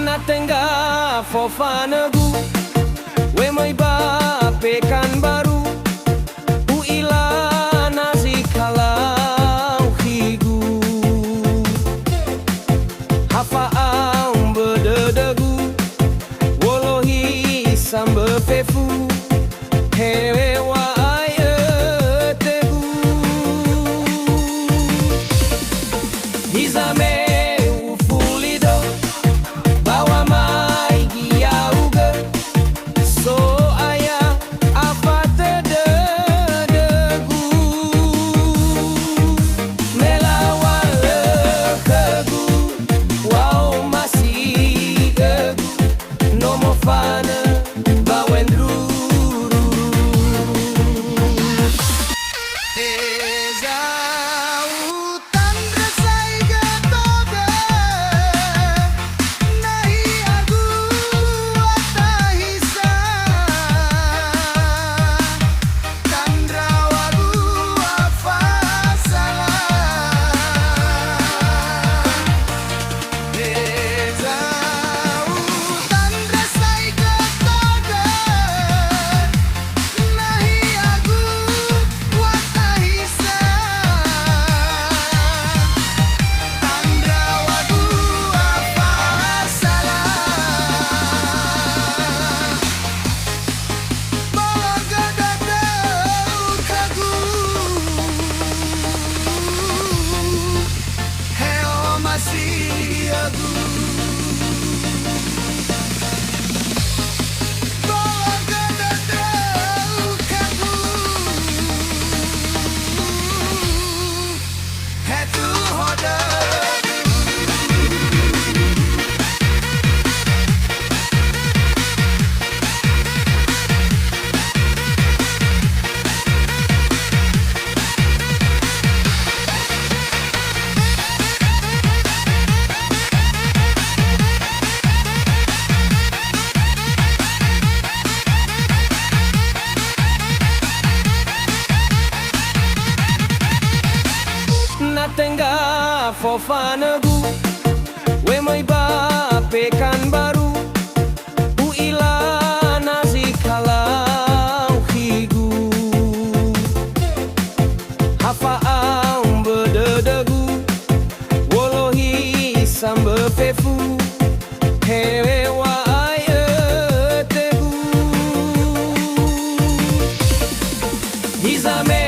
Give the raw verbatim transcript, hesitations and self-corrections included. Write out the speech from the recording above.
Na tenga fofanögu, we möi ba Pekanbaru, u'ila na zi kalau khigu. Ha fa'aumbu dödögu, wolohi sambö fefu, heŵa'ae ötögu. Hiza me ufuli do, ba wamaigi ya'ugö, So'aya afatö dödögu, me lawalö khögu, wa'omasi'ögu, no mofanö ba wendruru. Heza utandrö saigö todö, nahiagu atahisa, tandraw̃agu afasala. Heza utandrö saigö todö, nahiagu atahisa, tandraw̃agu afasala. Bologa dödöu khögu, he omasi'ögu. Bologa dödöu khögu, he tuho dödöu. Na tenga fofanögu, we möi ba Pekanbaru, u'ila na zi kalau khigu. Ha fa'aumbu dödögu, wolohi sambö fefu, heŵa'ae ötögu. Hiza me